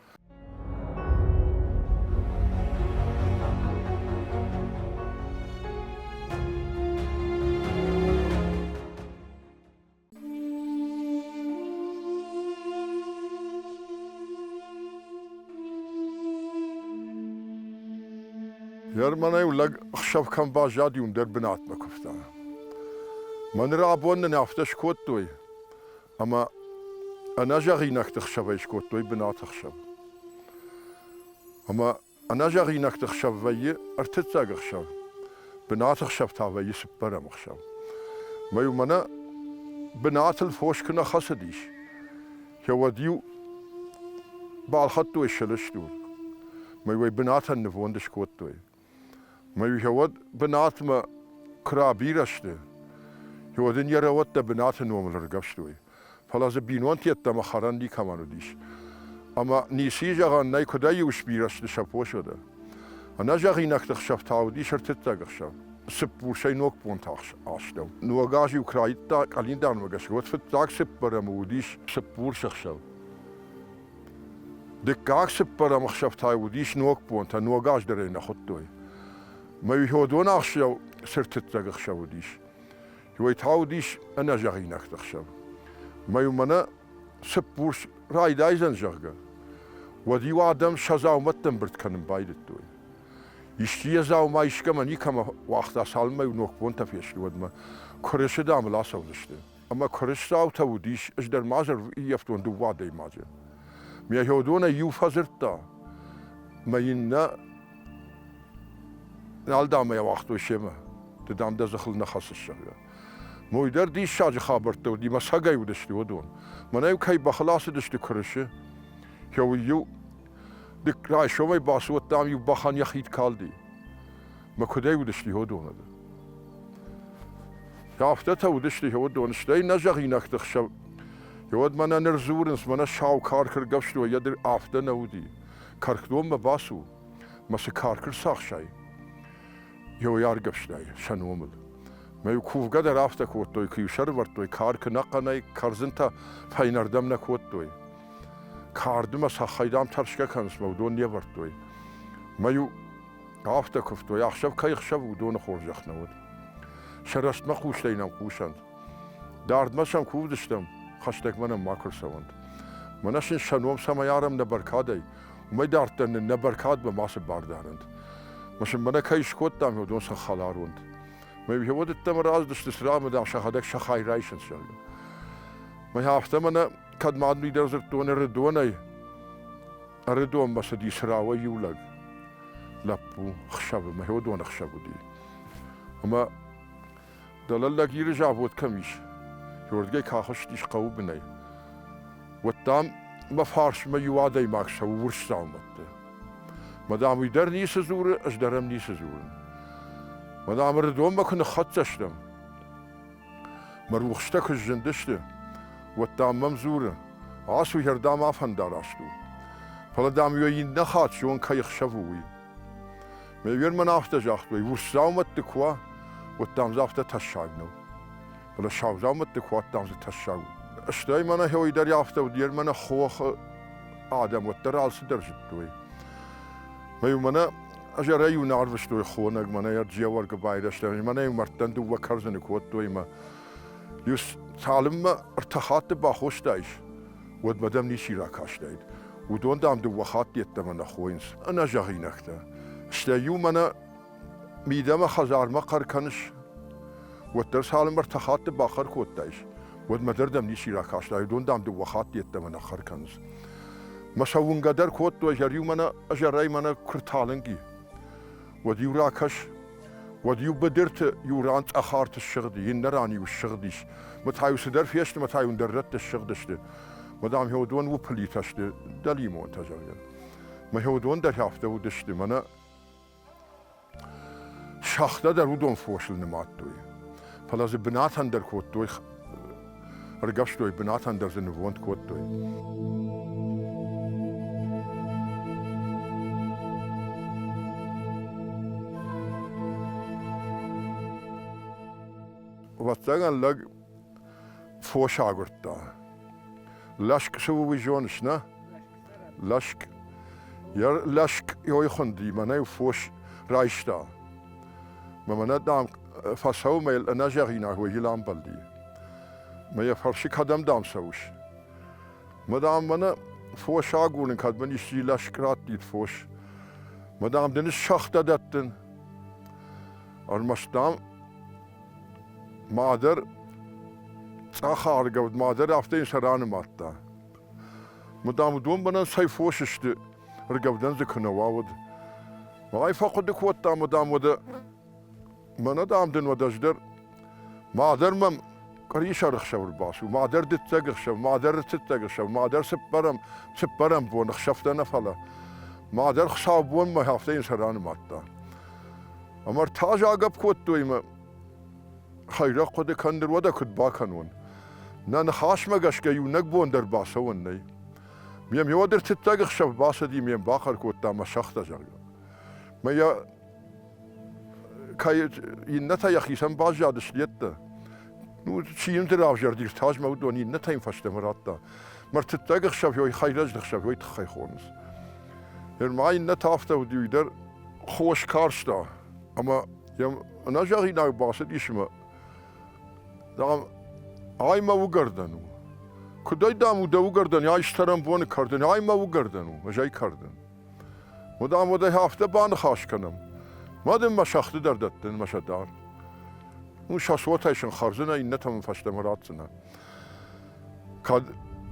Германӕй лӕг ӕхсӕв кӕм баззади, уым дӕр бынатмӕ куывта. Мӕ ныр абон нын афтӕ скодтой, ӕмӕ ӕнӕзӕгъинӕгты хсӕвӕй скодтой бынаты хсӕв. Ӕмӕ Ӕнӕзӕгъинӕгты хсӕв вӕййы ӕртыццӕг ӕхсӕв, бынаты хсӕв та вӕййы цыппӕрӕм ӕхсӕв. Мӕ-иу мӕнӕ бынатыл фос куы нӕ хӕцыдис, уӕд-иу балхӕдтой сылыстур, мӕ-иу ӕй бынатӕн нывонд скодтой. Мӕ-иу уӕд бынатмӕ куы рабирӕ сты, уӕд ын йӕ рӕуӕдтӕ бынаты номыл ӕргӕвстой. Фӕлӕ дзы бинонты йеддӕмӕ хӕрӕн никӕмӕн уыдис. Ӕмӕ ницы зӕгъӕн нӕй, куыдӕй-иу сбирӕ сты сӕ фос уӕдӕ. Ӕнӕзӕгъинӕгты хсӕв та уыдис ӕртыццӕг ӕхсӕв, цыппурсӕй ногбонты астӕу. Ног аз-иу куы райдыдта къӕлиндармӕ гӕсгӕ, уӕд фыццаг цыппӕрӕмы уыдис цыппурсы ӕхсӕв. Дыккаг цыппӕрӕм ӕхсӕв та уыдис ногбонтӕ, ног аз дӕр ӕй нӕ хуыдтой. Мӕ уыдон ӕхсӕв цы ртыццӕг ӕхсӕв уыдис, Уый та уыдис ӕнӕзӕгъинӕгты хсӕв. Мӕ-иу мӕнӕ цыппурс райдайдзӕн, зӕгъгӕ, уӕд-иу адӕм сӕ дзаумӕттӕ ӕмбырд кӕнын байдыдтой. Исчи йӕ дзаума искӕмӕ никӕмӕ уагъта, цалынмӕ-иу ногбонтӕ фесты, уӕдмӕ. Куырысы, дам, ыл ацӕудзысты. Ӕмӕ куырысдзаутӕ уыдис, ӕз дӕр ма дзы ӕрыййӕфтон дыууӕ адӕймаджы. Мӕ уыдонӕй иу фӕдзырдта, мӕ иннӕ Нал дам ӕй ауагътой семӕ, ды, дам, дӕ дзыхыл нӕ хӕцыс, зӕгъгӕ. Мой дӕр диссаджы хабӕрттӕ уыди, мӕ цӕгӕй уыдысты уыдон. Мӕнӕ-иу кӕй бӕхыл ацыдысты куырысы, уый-иу райсомӕй бацу, дам, иу бӕхӕн йӕ хид калди. Мӕ куыдӕй уыдысты уыдоны? Афтӕтӕ уыдысты уыдон, стӕй нӕ зӕгъинӕгты хсӕв. Уӕд мӕнӕ ныр дзурынц, мӕнӕ сау карк ӕргӕвстой, йӕ афтӕ нӕ уыди. Кӕркдонмӕ бацу, мӕ цы карк ӕрцахсай, еуӕй аргӕвстай сӕ номыл. Мӕ-иу кувгӕ дӕр афтӕ кодтой, куы-иу сӕрывӕрдтой каркы нӕхъӕнӕй, кӕрдзынтӕ фӕйнӕрдӕм нӕ кодтой. Карды мӕ цӕххӕй, дам, тӕрсгӕ кӕнынц, мӕ уыдон не вӕрдтой. Мӕ-иу афтӕ куывтой, ӕхсӕв кӕй хсӕв, уыдоны хорзӕх нӕ уыд. Сӕ рӕстмӕ хъустӕй нӕм хъусӕнт. Дардмӕ сӕм кувдзыстӕм, хӕстӕгмӕ нӕм макуы рцӕуӕнт. Мӕнӕ сын сӕ ном цӕмӕй арӕм нӕ бӕркадӕй, уымӕй дарддӕр нын нӕ бӕркадмӕ мацы бар дарӕнт. Мӕ сын мӕнӕ кӕй скодтам, уыдон сын хӕлар уӕнт. Мӕ уӕдыдтӕм раздысты цырагъмӕ, дам, сӕхӕдӕг сӕ хай райсынц, зӕгъгӕ. Мӕ афтӕ мӕнӕ кӕд ма дӕр дзырдтон Ӕрыдонӕй, Ӕрыдонмӕ цыди цырауӕй иу лӕг, лӕппу, хсӕвы, мӕ уыдон ӕхсӕв уыди. Ӕмӕ дӕлӕ Лӕгиры завод кӕм ис, Уырдыгӕй куы ахызтис хъӕуы бынӕй, уӕд, дам, мӕ фарсмӕ иу адӕймаг цӕуы урс дзаумӕтты. Мӕ, дам, уый дӕр ницы дзуры, ӕз дӕр ӕм ницы дзурын. Мӕ, дам, Ӕрыдонмӕ куы ныххӕццӕ стӕм, мӕ рухстӕ куы сзындысты, уӕд, дам, мӕм дзуры, ацу, ӕрдӕм афӕндараст у. Фӕлӕ, дам, йӕ иннӕ хатт зон, кӕй ӕхсӕв у, уый. Ме мӕн афтӕ загътой, урс дзаумӕтты куы уа, уӕд, дам, дзы афтӕ тӕссаг нӕу. Фӕлӕ сау дзаумӕтты куы уа, дам, дзы тӕссаг у. Стӕй мӕнӕ хеуый дӕр афтӕ уыд, йе мӕнӕ хохы адӕм уӕддӕр алцыдӕр зыдтой. Мӕ-иу мӕнӕ ӕзӕрӕй-иу нӕ арвыстой хонӕг, мӕнӕ ӕрджиӕуӕргы байрӕзтӕн, мӕнӕ-иу мӕрдтӕн дыууӕ кӕрдзыны кодтой ӕмӕ иу цалынмӕ ӕртӕ хатты бахостаис, уӕдмӕ дӕм ничи ракастаид. Уыдон, дам, дыууӕ хатты йеддӕмӕ нӕ хойынц. Ӕнӕзӕгъинӕгтӕ. Стӕй-иу мӕнӕ мидӕмӕ хӕдзармӕ хъӕр кӕныс, уӕддӕр цалынмӕ ӕртӕ хатты бахъӕр кодтаис, уӕдмӕ дӕр дӕм ничи ракастай, уыдон, дам, дыууӕ хатты йеддӕмӕ нӕ хъӕр кӕнынц. Мӕ сӕ уынгӕ дӕр кодтой, ӕз-иу мӕнӕ ӕзӕрӕй мӕнӕ куы рталынг и, уӕд-иу ракӕс, уӕд-иу быдырты иу ран цъӕх арт ссыгъди, иннӕ ран-иу ссыгъдис. Мӕ та-иу цыдӕр фесты, мӕ та-иу ӕндӕр рӕтты ссыгъдысты. Мӕ, дам, уыдон уыпылитӕ сты, дӕлимонтӕ, зӕгъгӕ. Мӕ уыдон дӕр афтӕ уыдысты, мӕнӕ Сӕгътӕ дӕр уыдон фосыл нымадтой, фӕлӕ дзы бынатӕн дӕр кодтой, ӕргӕвстой, бынатӕн дӕр дзы нывонд кодтой. Ӕвӕццӕгӕн лӕг фос агуырдта. Лӕскъ цы у, уый зоныс, нӕ? Лӕскъ. Йӕ лӕскъ ёй хуынди, мӕнӕ фос райста. Мӕ мӕнӕ, дам, фӕцӕуы мӕ йыл ӕнӕзӕгъинаг уӕйыл амбӕлди. Мӕ йӕ фӕрсы, кӕдӕм, дам, цӕуыс? Мӕ, дам, мӕнӕ фос агурын, кӕд мын исчи лӕскъ раттид фос. Мӕ, дам, дын сӕгътӕ дӕттын. Ӕрмӕст, дам, мадӕр цъӕх ӕргӕвд, мадӕр афтӕ йын сӕ ранымадта. Мадам, уыдон мӕнӕн цӕй фос сты, ӕргӕвдӕн дзы куы нӕ уа, уӕд. Ай фӕхъуыды кодта, мадам, уӕдӕ мӕнӕ, дам, дын уӕд ӕз дӕр, мадӕр мӕм къӕрисӕры хсӕв ӕрбацу, мадӕр дыццӕг ӕхсӕв, мадӕр ӕртыццӕг ӕхсӕв, мадӕр цыппӕрӕм, цыппӕрӕм бон ӕхсӕвтӕ нӕ фӕлӕ, мадӕр хуыцаубонмӕ афтӕ йын сӕ ранымадта. Ӕмӕ ӕртӕ агӕпп кодтой ӕмӕ хӕйрӕг хъуыды кӕн ныр уӕдӕ куыд бакӕнон? Нӕ ныхасмӕ гӕсгӕ иунӕг бон дӕр бацӕуӕн нӕй. Ме миуӕд ӕртыццӕг ӕхсӕв бацыди, ме мбахъӕр кодта мӕ сӕгътӕ, зӕгъгӕ. Мӕ йӕ кӕй иннӕтӕ йӕхицӕн баззадысты йедтӕ. Ну, чи йын равзӕрди, ӕртазмӕ уыдон иннӕтӕ йын фӕстӕмӕ радта. Мӕ ӕртыццӕг ӕхсӕв ёй хӕйрӕджы ӕхсӕв ёй тыххӕй хонынц. Ныр ма иннӕтӕ афтӕ уыди, уый дӕр хос карста ӕмӕ йӕм ӕнӕзӕгъинаг бацыдис ӕмӕ, дам, ай мӕ уыгӕрдӕн у. Куыдӕй, дам, у дӕ уыгӕрдӕн, ай цӕрӕнбоны кӕрдын, ай мӕ уыгӕрдӕн у, ӕз ӕй кӕрдын. Уӕд, дам, уӕдӕй афтӕ баныхас кӕнӕм. Мӕ дын мӕ сӕгъты дӕр дӕттын, мӕ сӕ дар. Ну, сӕ цотӕй сын хӕрдзынӕ, иннӕтӕ мын фӕстӕмӕ ратдзынӕ. Кӕд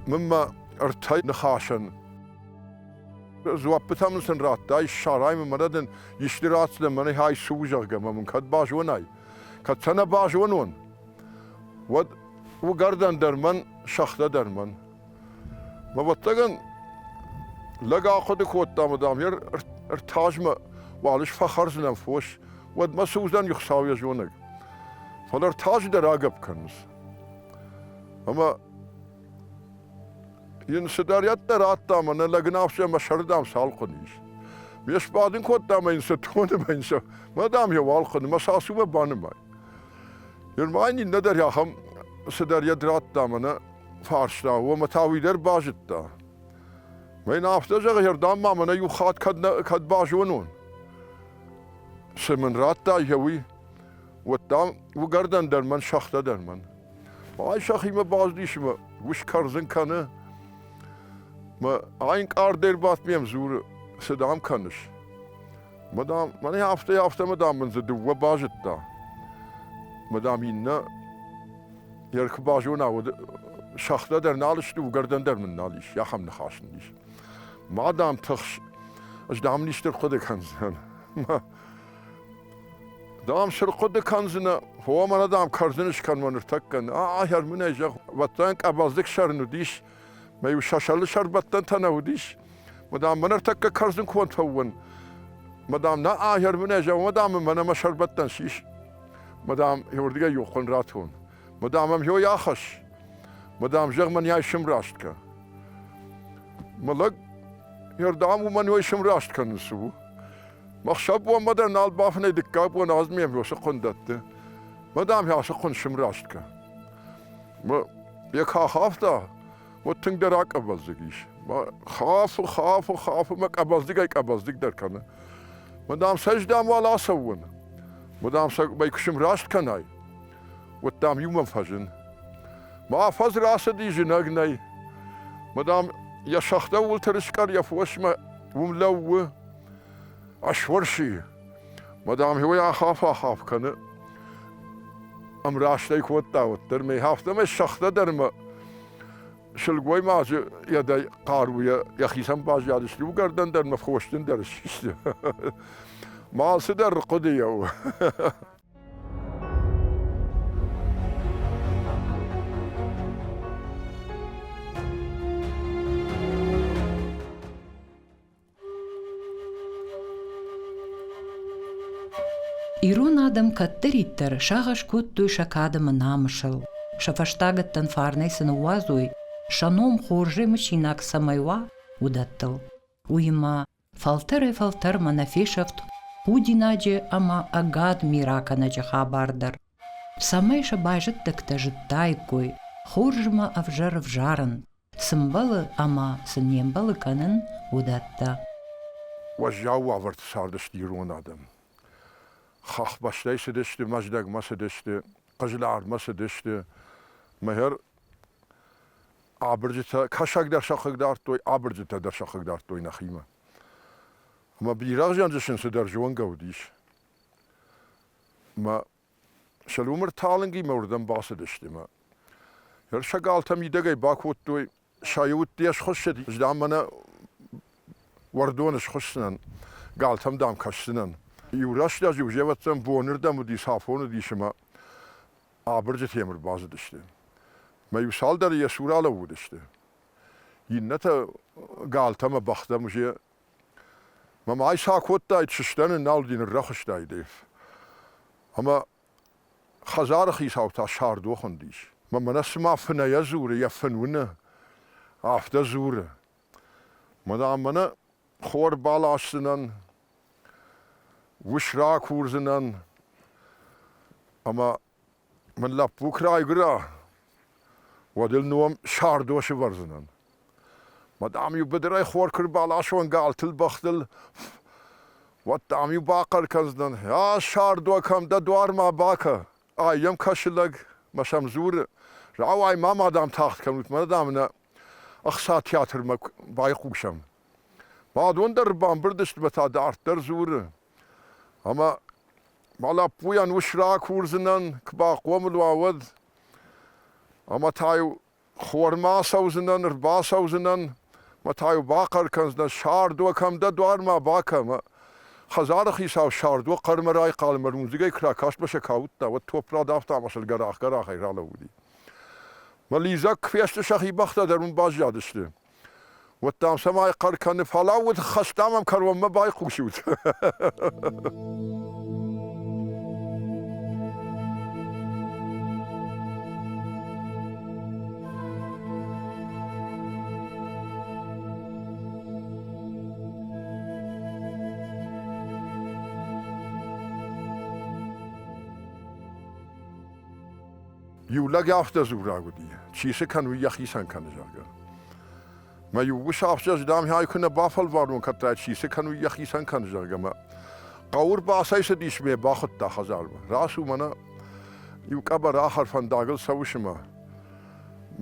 мын мӕ ӕртӕ ныхасӕн дзуаппытӕ мын сын радтай, ссарай мын, мӕнӕ дын исты ратдзынӕ, мӕнӕ ай цы у, зӕгъгӕ, мӕ мын кӕд базонай, кӕд сӕ нӕ базонон, уӕд уыгӕрдӕн дӕр мӕн, сӕгътӕ дӕр мӕн. Ӕвӕццӕгӕн, лӕг ахъуыды кодта ӕмӕ, дам, йе ртазмӕ уал ӕз фӕхӕрдзынӕн фос, уӕдмӕ цы уыдзӕн, Хуыцау йӕ зонӕг. Фӕлӕ ӕртазы дӕр агӕпп кӕнынц. Ӕмӕ йын цыдӕр йӕдтӕ радта ӕмӕ нӕ лӕг ын афтӕ мӕ сӕры, дам, цал хъуыны ис. Ме сбадын кодта ӕмӕ йын цы тоны мӕ йын цы, мӕ, дам, йӕ уал хъуыны, мӕ сасумӕ банымай. Ныр ма йын иннӕ дӕр ахӕм цыдӕр йӕд радта ӕмӕ нӕ фарста, уомӕ та уый дӕр базыдта. Мӕ йын афтӕ зӕгъы, ӕрдӕм ма мӕнӕ иу хатт кӕд, нӕ, кӕд базонон, цы мын радта йӕ уый, уӕд, дам, уыгӕрдӕн дӕр мӕн, сӕгътӕ дӕр мӕн. Ай сӕхимӕ бацыдис ӕмӕ ус кӕрдзын кӕны. Мӕ ӕнкъард ӕрбадт мӕм дзуры, цы дам кӕныс? Мӕ дам, мӕнӕ афтӕ, афтӕ мӕ дам мын дзы дыууӕ базыдта. Мӕ дам иннӕ йӕ куы базона, уӕд сӕгътӕ дӕр нал сты, уыгӕрдӕн дӕр мын нал ис, ахӕм ныхас ын ис. Ма дам тыхс, ӕз дам ницы рхъуыды кӕндзынӕн. Дам, цы рхъуыды кӕндзынӕ? Фо, мӕнӕ, дам, кӕрдзын скӕн мӕ ныртӕккӕ. Ахӕр мын ӕй зӕгъ, вӕттӕн къӕбӕлдзыг сӕрын уыдис, мӕ-иу сӕсӕлы сӕрбӕттӕнтӕ нӕ уыдис. Мӕ, дам, мӕ ныртӕккӕ кӕрдзын конд фӕуон. Мӕ, дам, нӕ ахӕр мын ӕй зӕгъ, мӕ, дам, мӕнӕ мӕ сӕрбӕттӕн сис. Мӕ, дам, уырдыгӕй иу хъуын ратон. Мӕ, дам, ӕм йой ахӕсс. Мӕ, дам, зӕгъ, мӕн яй сымраст кӕ. Мӕ лӕг йӕ уымӕн йой сымраст кӕнын цы у? Мӕхсӕв бонмӕ дӕр нал бафынӕй дыккаг бон аз ме мбосы хъуын дӕтты. Мӕ дам ацы хъуын сымраст кӕ. Мӕ йӕ кахафта, уӕд тынгдӕр акъӕбӕлдзыг ис. Мӕ хафы, хафы, хафы, мӕ къӕбӕлдзыгӕй къӕбӕлдзыгдӕр кӕны. Мӕ дам сӕ дам уал ацӕуон. Мӕ дам сӕ мӕ куы сымраст кӕнай, уӕд дам иу мӕм фӕзын. Мӕ афӕдз рацыди, зынӕг нӕй. Мӕ дам йӕ сӕгътӕ уылты рыскъӕр йӕ фосмӕ уым лӕууы. Ӕсвӕрси, мадам уый ахаф-ахаф кӕны. Ӕмрастӕй кодта уӕддӕр мӕ афтӕмӕй сӕгътӕ дӕр мӕ сылгоймаджы йӕдӕй хъаруйӕ йӕхицӕн баззадысты, уыгӕрдӕн дӕр мӕ фосджын дӕр систы. Мӕ алцыдӕр хъуыдыйӕ у. Ирон адӕм кӕддӕриддӕр сагъӕс кодтой сӕ кад ӕмӕ намысыл, сӕ фӕстагӕттӕн фарнӕй цы ныууадзой, сӕ ном хорзӕй мысинаг цӕмӕй уа, уыдӕттыл. Уыимӕ фӕлтӕрӕй-фӕлтӕрмӕ нӕ фесӕфт худинаджы ӕмӕ ӕгад ми ракӕнӕджы хабар дӕр. Цӕмӕй сӕ байзӕддӕгтӕ зыдтаиккой хорзмӕ ӕвзӕр ӕвзарын, цы мбӕлы ӕмӕ цы не мбӕлы кӕнын, уыдӕттӕ. Уӕззау уавӕрты цардысты ирон адӕм. Хӕхбӕстӕй цыдысты, Мӕздӕгмӕ цыдысты, Хъызлармӕ цыдысты. Мӕгӕр абырджытӕ, кӕсаг дӕр сӕ хъыгдардтой, абырджытӕ дӕр сӕ хъыгдардтой нӕхимӕ. Ӕмӕ бирӕгъзӕнджы сын цыдӕр зонгӕ уыдис. Мӕ Сӕлумыр талынгимӕ уырдӕм бацыдысты мӕ сӕ галтӕ мидӕгӕй бакодтой, сӕ иуы схуыссыд, ӕз дам мӕнӕ уӕрдоны схуысдзынӕн, галтӕм дам кӕсдзынӕн. Иу рӕстӕджы ӕвӕццӕн бонырдӕм уыди, цафон уыдис ӕмӕ абырджытӕм ӕрбацыдысты. Мӕ иу цалдӕр йӕ цуры алӕууыдысты. Иннӕтӕ галтӕ ӕмӕ бӕхтӕм уже Мӕ ай цы акодтаид, сыстӕны нал уыди, ныррӕхуыстаид ӕй. Ӕмӕ хӕдзары хицау та Сардо хуындис. Мӕ мӕнӕ цыма фынӕйӕ дзуры, йӕ фын уыны, афтӕ дзуры. Мӕнӕ мӕнӕ хор баласдзынӕн, ус ракурдзынӕн, ӕмӕ мын лӕппу куы райгуыра, уӕд ыл ном Сардо сывӕрдзынӕн. Мӕ, дам-иу быдырӕй хор куы рбаласон галтыл, бӕхтыл, уӕд, дам-иу бахъӕр кӕндзынӕн: «А, Сардо, кӕм дӕ дуар-ма бакӕ!» Ай йӕм кӕсы лӕг мӕ сӕм дзуры: «Рауай, ма ма, дам, тагъд кӕнут, мӕнӕ, дам, нӕ ӕхца театрмӕ байхъусӕм». Бадон дӕр ӕрбамбырд сты мӕ та дарддӕр дзуры: «Ӕмӕ Мӕ лӕппуйӕн ус ракурдзынӕн, куы бахъомыл уа, уӕд. Ӕмӕ та-иу хормӕ ацӕудзынӕн, ӕрбацӕудзынӕн, мӕ та-иу бахъӕр кӕндзынӕн, Сардо, кӕм дӕ дуар-ма бакӕ! Мӕ хӕдзары хицау Сардо хъӕрмӕ райхъал ӕмӕ рудзынгӕй куы ракаст мӕ сӕ куы ауыдта, уӕд топп радавта ӕмӕ сыл гӕрах-гӕрахӕй ралӕууыди. Мӕ лидзӕг куы фесты, сӕхи бӕхтӕ дӕр уым баззадысты. Уӕд дам цӕмӕй хъӕр кӕны, фӕлӕууыд, хӕстам ӕм кӕронмӕ байхъусут. Иу лӕг афтӕ дзурӕг уыди, чи цы кӕны, уый йӕхицӕн кӕны, зӕгъгӕ. Мӕ иу ус афтӕ, дам, ай куы нӕ бафӕлварон, кӕддӕр чи цы кӕны, уый йӕхицӕн кӕны, зӕгъгӕ, мӕ хъӕуы рбацӕйцыдис ме бахуыдта хӕдзармӕ. Рацу мӕнӕ иу къӕбӕр ахӕр фӕндагыл цӕуыс ӕмӕ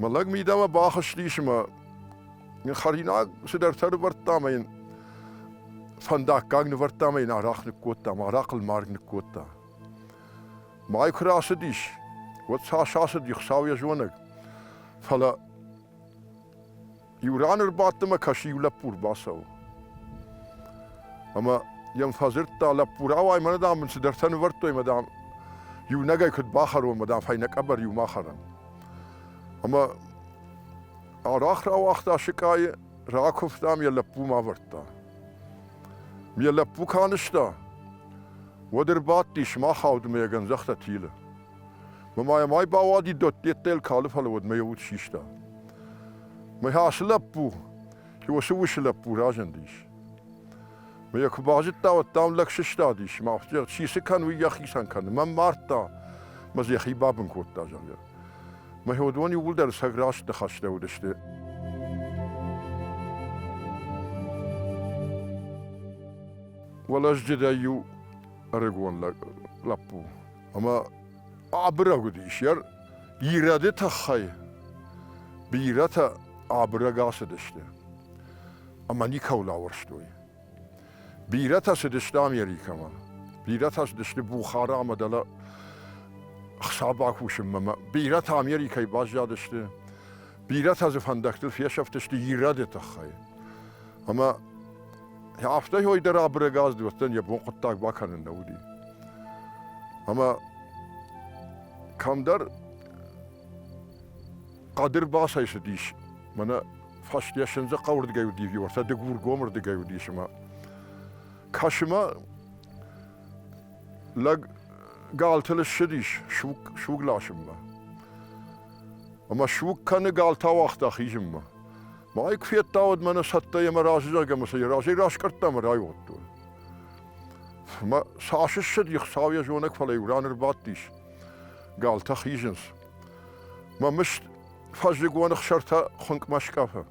мӕ лӕг мидӕмӕ бахызтис ӕмӕ йын хӕринаг цыдӕртӕ нывӕрдта ӕмӕ йын фӕндаггаг нывӕрдта ӕмӕ йын арахъ ныккодта, ӕмӕ арахъыл марг ныккодта. Мӕй куы рацыдис, уӕд цас ацыди, Хуыцау йӕ зонӕг. Фӕлӕ иу ран ӕрбадт ӕмӕ кӕсы, иу лӕппу ӕрбацӕуы. Ӕмӕ йӕм фӕдзырдта, лӕппу, рауай, мӕнӕ, дам, мын цыдӕртӕ нывӕрдтой, мӕ, дам, Иунӕгӕй куыд бахӕрон, мӕ дам, фӕйнӕ къӕбӕр иумӕ хӕрӕм. Ӕмӕ арӕх рауагъта сыкъайы, ракуывтам, йӕ лӕппумӕ авӕрдта. Йӕ лӕппу куы анызта, уӕд ӕрбадтис махаудмӕ йӕ гӕндзӕхтӕ тилы. Мӕ ма йӕм ай бауади доддеттӕ калы, фӕлӕ уӕдмӕ йӕ уд систа. Мӕ ацы лӕппу, уыцы усы лӕппу разындис. Мӕ йӕ куы базыдта, уӕд дам лӕг сыстадис, мӕ афтӕ чи цы кӕны, уый йӕхицӕн кӕны. Мӕн мардта, мӕ дзы йӕхи бабын кодта, зӕгъгӕ. Мӕ уыдон иууылдӕр сӕ раст ныхӕстӕ уыдысты. Уӕлӕзджытӕй иу ӕрыгон лӕппу ӕмӕ абырӕг уыдис. Ирӕды тыххӕй бирӕтӕ абырӕг ацыдысты ӕмӕ никӕуыл ауӕрстой. Бирӕтӕ цыдысты Америкӕмӕ, бирӕтӕ цыдысты Бухара ӕмӕ дӕлӕ хца бакусынмӕ. Бирӕтӕ Америкӕйы баззадысты, бирӕтӕ дзы фӕндӕгтыл фесӕфтысты ирӕды тыххӕй. Ӕмӕ афтӕ хой дӕр абырӕг аздӕхтӕн йӕ бон хъуыддаг бакӕнын нӕ уыди. Ӕмӕ кӕмдӕр хъӕды рбацӕйцыдис, мӕнӕ фӕсте Сындзыхъӕуырдыгӕй уыди, уӕртӕ Дыгургомырдыгӕй уыдис ӕмӕ кӕсы мӕ лӕг галтыл ссыдис суг, суг ласынмӕ. Ӕмӕ суг кӕны галтӕ уагъта хизынмӕ. Мӕ куы федта, уӕд мӕнӕ цӕттӕ ӕмӕ разы зӕгъгӕ ӕмӕ сӕ йӕ разӕй раскъӕрдта ӕмӕ райгъуыдтой. Мӕ цас ссыди, Хуыцау йӕ зонӕг, фӕлӕ иу ран ӕрбадтис. Галтӕ хизынц. Мӕ мыст фӕззыгон ӕхсӕртӕ хуынкъмӕ скъӕфы.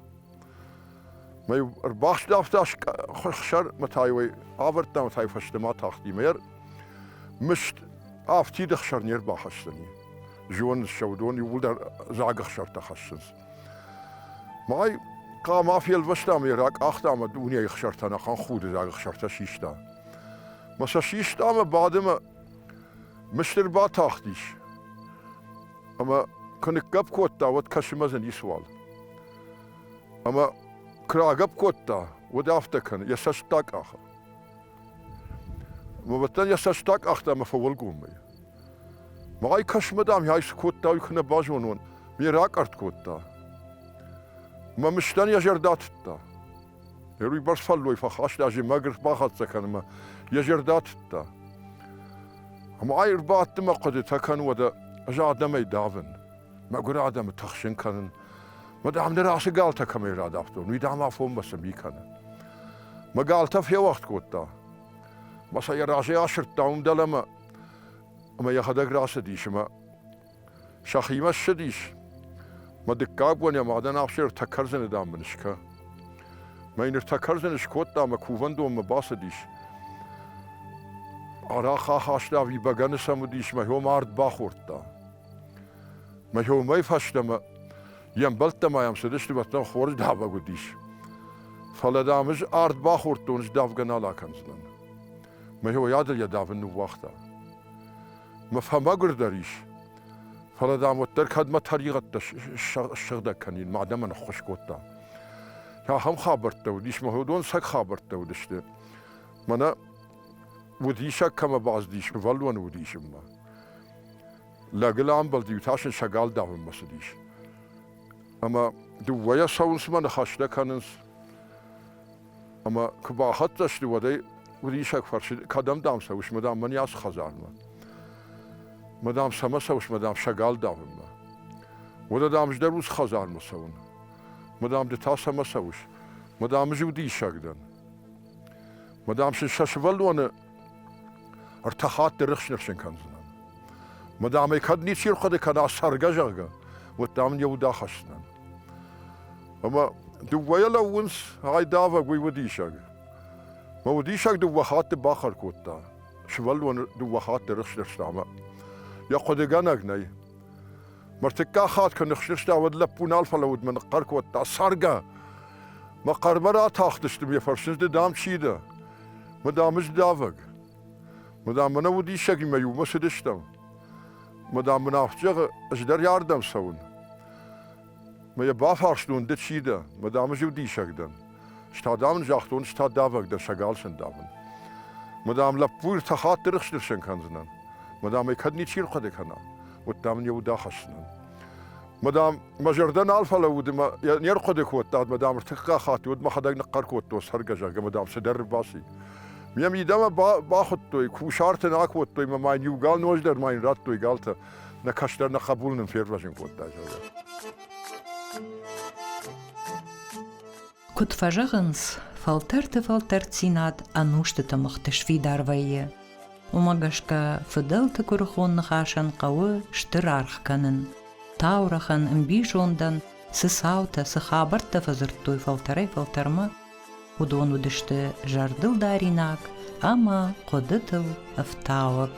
Мӕ ӕрбахсдӕфта хсӕр, мӕ та-иу ӕй авӕрдта, мӕ та-иу фӕстӕмӕ атахти. Мӕ мыст афтид ӕхсӕр не рбахӕсдзӕни. Зонынц сӕ уыдон иууылдӕр дзаг ӕхсӕртӕ хӕссынц. Май хъама фелвӕста ӕмӕ йӕ ракъахта ӕмӕ дунейы ӕхсӕртӕ ӕнӕхъӕн худы дзаг ӕхсӕртӕ систа. Мӕ сӕ систа ӕмӕ бады мӕ мыст ӕрбатахтис. Ӕмӕ куы ныггӕпп кодта, уӕд кӕсы мӕ дзы ницыуал. Ӕмӕ куы рагӕпп кодта, уӕд афтӕ кӕны, йӕ цӕст акъахы. Мӕ уӕддӕр йӕ цӕст акъахта ӕмӕ фӕуӕлгоммӕ. Май кӕсмӕ, дам, ай цы кодта, уый куы нӕ базонон, ме ракъӕртт кодта. Мӕ мыстӕн йӕ зӕрдӕ тыдта. Уый бӕрц фӕллой фӕхаста зымӕг бахӕццӕ кӕнынмӕ, йӕ зӕрдӕ тыдта. Ӕмӕ ай ӕрбадты мӕ хъуыдытӕ кӕн, уӕдӕ ӕз адӕмӕй давын, мӕгуыр адӕмы тыхсын кӕнын. Мӕ дам ныр ацы галтӕ кӕмӕй радавтон, уый дам афонмӕ цы ми кӕны. Мӕ галтӕ феуӕгъд кодта. Мӕ сӕ йӕ разӕй асырдта уым дӕлӕмӕ ӕмӕ йӕхӕдӕг рацыдис ӕмӕ Сӕхимӕ ссыдис. Мӕ дыккаг бон йӕ мадӕн ӕхсӕр ӕртӕ кӕрдзыны дам мын скӕ. Мӕ йын ӕртӕ кӕрдзыны скодта ӕмӕ кувӕндонмӕ бацыдис. Арӕх ахаста ӕви бӕгӕны сӕм уыдис, мӕ хо мард бахордта. Мӕ хомӕй фӕстӕмӕ йе мбӕлттӕ ма йӕм цыдысты, уӕддӕр хорз давӕг уыдис. Фӕлӕ, дам, ӕз ард бахордтон, ӕз давгӕ нал акӕндзынӕн. Мӕ хойадыл йӕ давын ныууагъта. Мӕ фӕмӕгуырдӕр ис, фӕлӕ, дам, уӕддӕр кӕд мӕ тӕригъӕдтӕ ссыгъдӕг кӕнин, мӕ адӕмӕн ӕххуыс кодта. Ахӕм хабӕрттӕ уыдис, мӕ уыдон цӕг хабӕрттӕ уыдысты. Мӕнӕ удисӕг кӕмӕ бацыдис, сывӕллоны удисынмӕ. Лӕгыл амбӕлд, иу та сын сӕгал давынмӕ цыдис. Ӕмӕ дыууӕйӕ цӕуынц мӕ ныхӕстӕ кӕнынц. Ӕмӕ куы бахӕццӕ сты, уӕд ӕй удисӕг фӕрсы, кӕдӕм, дам, цӕуыс, мӕ, дам, мӕн ацы хӕдзармӕ. Мӕ, дам, цӕмӕ цӕуыс, мӕ, дам, сӕгал давынмӕ. Уӕдӕ, дам, ӕз дӕр уыцы хӕдзармӕ цӕуын. Мӕ, дам, ды та цӕмӕ цӕуыс? Мӕ, дам, ӕз удисӕг дӕн. Мӕ, дам, сын сӕ сывӕллоны ӕртӕ хатты рыхснырсын кӕндзынӕн. Мӕ, дам, ӕй кӕд ничи ӕрхъуыды кӕна цӕргӕ, зӕгъгӕ, уӕд, дам, ын йӕ уд ахӕсдзынӕн. Ӕмӕ дыууӕйӕ лӕууынц, ай давӕг, уый удисӕг. Мӕ удисӕг дыууӕ хатты бахъӕр кодта. Сывӕллоны дыууӕ хатты рыхснырста ӕмӕ йӕ хъуыдыгӕнӕг нӕй. Мӕртыккаг хатт куы ныхснырста, уӕд лӕппу нал фӕлӕууыд мӕ ныхъхъӕр кодта, цӕргӕ! Мӕ хъӕрмӕ ратахтысты, ме фӕрсынц, ды дам чи дӕ? Мӕ дам ӕз давӕг. Мӕ дам мӕнӕ удисӕгимӕ иумӕ цыдыстӕм. Мӕ дам мын афтӕ зӕгъы, ӕз дӕр ардӕм цӕуын. Мӕ йӕ бафарстон, ды чи дӕ? Мӕ дам ӕз удисӕг дӕн. Ста дам ын загътон, ста давӕг дӕ, сӕгал сын давын. Мӕ дам лӕппуйы ӕртӕ хатты рыхснырсӕн кӕндзынӕн. Мӕ дам ӕй кӕд ничи рхъуыды кӕна, уӕд дам ын йӕ уд ахӕсдзынӕн. Мӕ дам, мӕ зӕрдӕ нал фӕлӕууыд ӕмӕ йӕ не рхъуыды кодта, мӕ дам, ӕртыккаг хатт уӕд мӕхӕдӕг ныхъхъӕр кодтон цӕргӕ, зӕгъгӕ, мӕ дам, цыдӕр ӕрбаци. Йӕ мидӕмӕ бахуыдтой, кусарт ын акодтой мӕ ма йын иу гал ноджыдӕр ма йын радтой галтӕ. Нӕ кӕстӕр нӕ хъӕбул нын фервӕзын кодта, зӕгъгӕ. Куыд фӕзӕгъынц, фӕлтӕрты фӕлтӕрддзинад ӕнусты тымыгъты сфидар вӕййы. Уымӕ гӕсгӕ фыдӕлты куырыхон ныхасӕн хъӕуы стыр аргъ кӕнын. Таурӕгъӕн, ӕмбисондӕн цы цаутӕ, цы хабӕрттӕ фӕдзырдтой фӕлтӕрӕй-фӕлтӕрмӕ, уыдон уыдысты зӕрдылдаринаг ӕмӕ хъуыдытыл ӕфтауӕг.